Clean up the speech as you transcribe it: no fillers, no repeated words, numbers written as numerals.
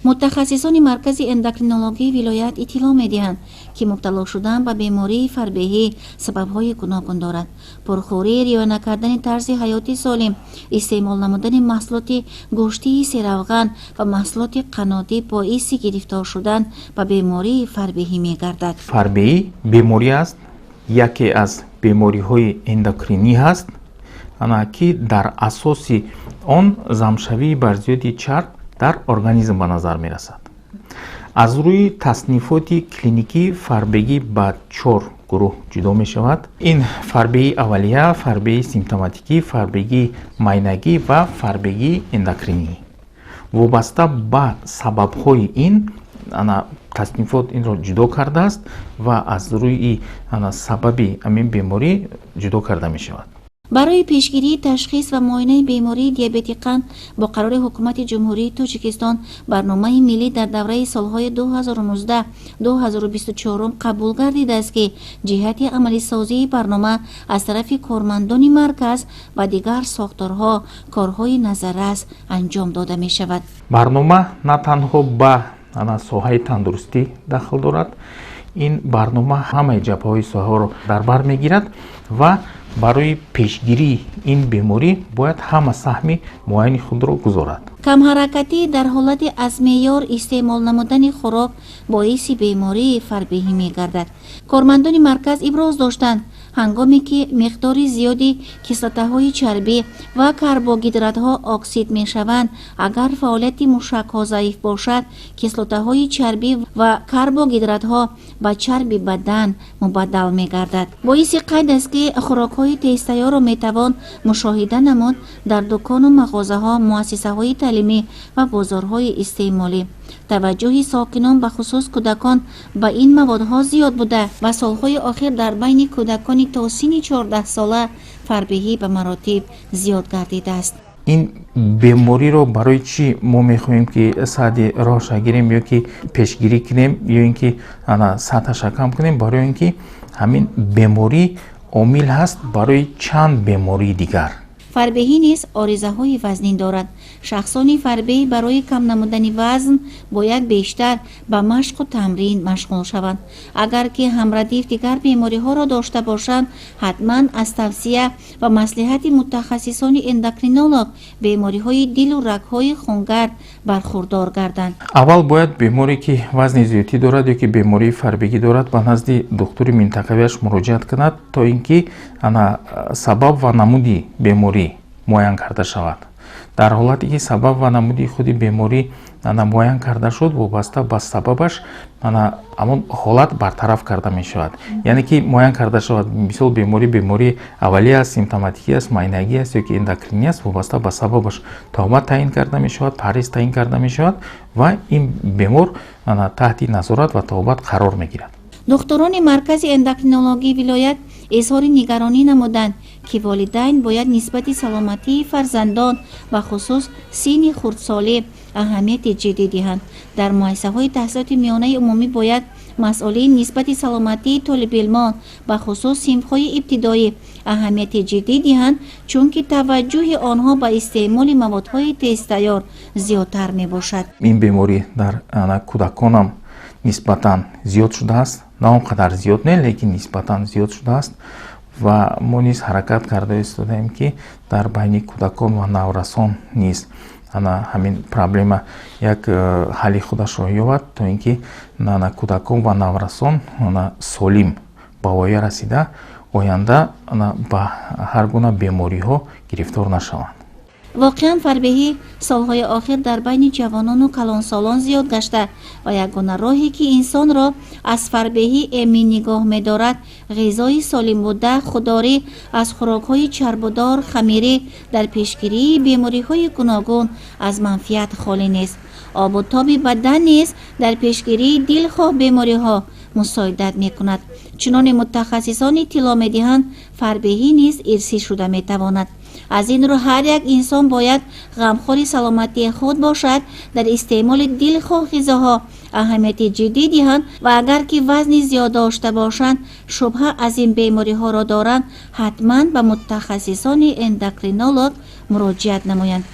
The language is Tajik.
Мутахассисони маркази эндокринологии вилоят иттилоъ медиҳанд, ки мубтало шудан ба бемории фарбеҳӣ сабабҳои гуногун дорад. Пурхӯрӣ, риоя накардани тарзи ҳаёти солим, истеъмол намудани маҳсулоти гӯштии серавған ва маҳсулоти қаннодӣ боиси гирифтор шудан ба бемории фарбеҳӣ мегардад. Фарбеҳӣ беморӣ аст, яке аз бемориҳои эндокринӣ ҳаст, ки дар асоси он замшавии барзиёди чарб дар организм ба назар мерасад. Аз рӯи таснифоти клиникӣ фарбегӣ ба чор гурӯҳ ҷудо мешавад: ин фарбеҳии аввалия, фарбеҳии симптоматикӣ, фарбегии майнагӣ ва фарбегии эндокринӣ. Вобаста ба сабабҳои ин ана таснифот инро ҷудо кардааст ва аз рӯи ана сабаби ҳамин беморӣ ҷудо карда мешавад. Барои пешгирии, ташхис ва муоинаи бемории диабети қанд бо қарори Ҳукумати Ҷумҳурии Тоҷикистон барномаи миллӣ дар давраи солҳои 2019-2024 қабул гардидааст, ки ҷиҳати амалисозии барнома аз тарафи кормандони марказ ва дигар сохторҳо корҳои назаррас анҷом дода мешавад. Барнома на танҳо ба соҳаи тандурустӣ дахл дорад, ин барнома ҳамаи ҷабҳаҳои соҳаро дар бар мегирад ва барои пешгирии ин беморӣ бояд ҳама саҳми муайяни худро гузорад. Камҳаракатӣ дар ҳолати аз меъёр истеъмол намудани хӯрок боиси бемории фарбеҳӣ мегардад. Кормандони марказ иброз доштанд, ҳангоме ки миқдори зиёди кислотаҳои чарбӣ ва карбогидратҳо оксид мешаванд, агар фаъолияти мушакҳо заиф бошад, кислотаҳои чарбӣ ва карбогидратҳо ба чарби бадан мубаддал мегардад. Боиси қайд аст, ки хӯрокҳои тезтайёрро метавон мушоҳида намуд дар дукону мағозаҳо, муассисаҳои таълимӣ ва бозорҳои истеъмолӣ. Таваҷҷӯҳи сокинон, бахусус кӯдакон, ба ин маводҳо зиёд буда ва солҳои охир дар байни кӯдакони то синни 14сола фарбеҳӣ ба маротиб зиёд гардидааст. Ин бемориро барои чӣ мо мехоҳем, ки сади роҳша гирем ё ки пешгирӣ кунем, ё ин ки сатҳаша кам кунем? Барои ин ки ҳамин беморӣ омил ҳаст барои чанд бемории дигар. Фарбеҳӣ низ оризаҳои вазнин дорад. Шахсони фарбеҳ барои кам намудани вазн бояд бештар ба машқу тамрин машғул шаванд. Агар ки ҳамрадиф дигар бемориҳоро дошта бошанд, ҳатман аз тавсия ва маслиҳати мутахассисони эндокринолог бемориҳои дилу рагҳои хунгард бархурдор гарданд. Аввал бояд беморе, ки вазни зиёдтӣ дорад ё ки бемории фарбегӣ дорад, ба назди духтури минтақавиаш муроҷиат кунад, то ин ки ана сабаб ва намуди беморӣ муайян карда шавад. Дар ҳолате ки сабаб ва намуди худи беморӣ ана муайян карда шуд, вобаста ба сабабаш ана ҳамон ҳолат бартараф карда мешавад, яъне ки муайян карда шавад, мисол, беморӣ бемории аввалия аст, симптоматикӣ аст, майнагӣ аст ё ки эндокринӣ аст, вобаста ба сабабаш табобат таъин карда мешавад, парҳез таъин карда мешавад ва ин бемор ана таҳти назорат ва табобат қарор мегирад. Духтурони маркази эндокринологии вилоят изҳори нигаронӣ намуданд, ки волидайн бояд нисбати саломатии фарзандон, бахусус синни хурдсолӣ, аҳамияти ҷиддӣ диҳанд. Дар муассисаҳои таҳсилоти миёнаи умумӣ бояд масъулин нисбати саломатии толибилмон, бахусус синфҳои ибтидоӣ, аҳамияти ҷиддӣ диҳанд, чунки таваҷҷӯҳи онҳо ба истеъмоли маводҳои тезтайёр зиёдтар мебошад. Ин беморӣ дар кӯдаконам нисбатан зиёд шудааст, на он қадар зиёд не, лекин нисбатан зиёд шудааст ва мо низ ҳаракат карда истодаем, ки дар байни кӯдакон ва наврасон низ ана ҳамин проблема як ҳалли худашро ёбад, то ин ки ана кӯдакон ва наврасон ана солим ба воя расида, оянда ана ба ҳар гуна бемориҳо гирифтор нашаванд. Воқеан, фарбеҳӣ солҳои охир дар байни ҷавонону калонсолон зиёд гашта ва ягона роҳе, ки инсонро аз фарбеҳӣ эмин нигоҳ медорад, ғизои солим буда, худдорӣ аз хӯрокҳои чарбудор, хамирӣ дар пешгирии бемориҳои гуногун аз манфиат холӣ нест. Обу тоби бадан низ дар пешгирии дилхоҳ бемориҳо мусоидат мекунад. Чуноне мутахассисон иттилоъ медиҳанд, фарбеҳӣ низ ирсӣ шуда метавонад. Аз ин рӯ ҳар як инсон бояд ғамхори саломатии худ бошад, дар истеъмоли дилхоҳ ғизоҳо аҳамияти ҷиддӣ диҳанд ва агар ки вазни зиёд дошта бошанд, шубҳа аз ин бемориҳоро доранд, ҳатман ба мутахассисони эндокринолог муроҷиат намоянд.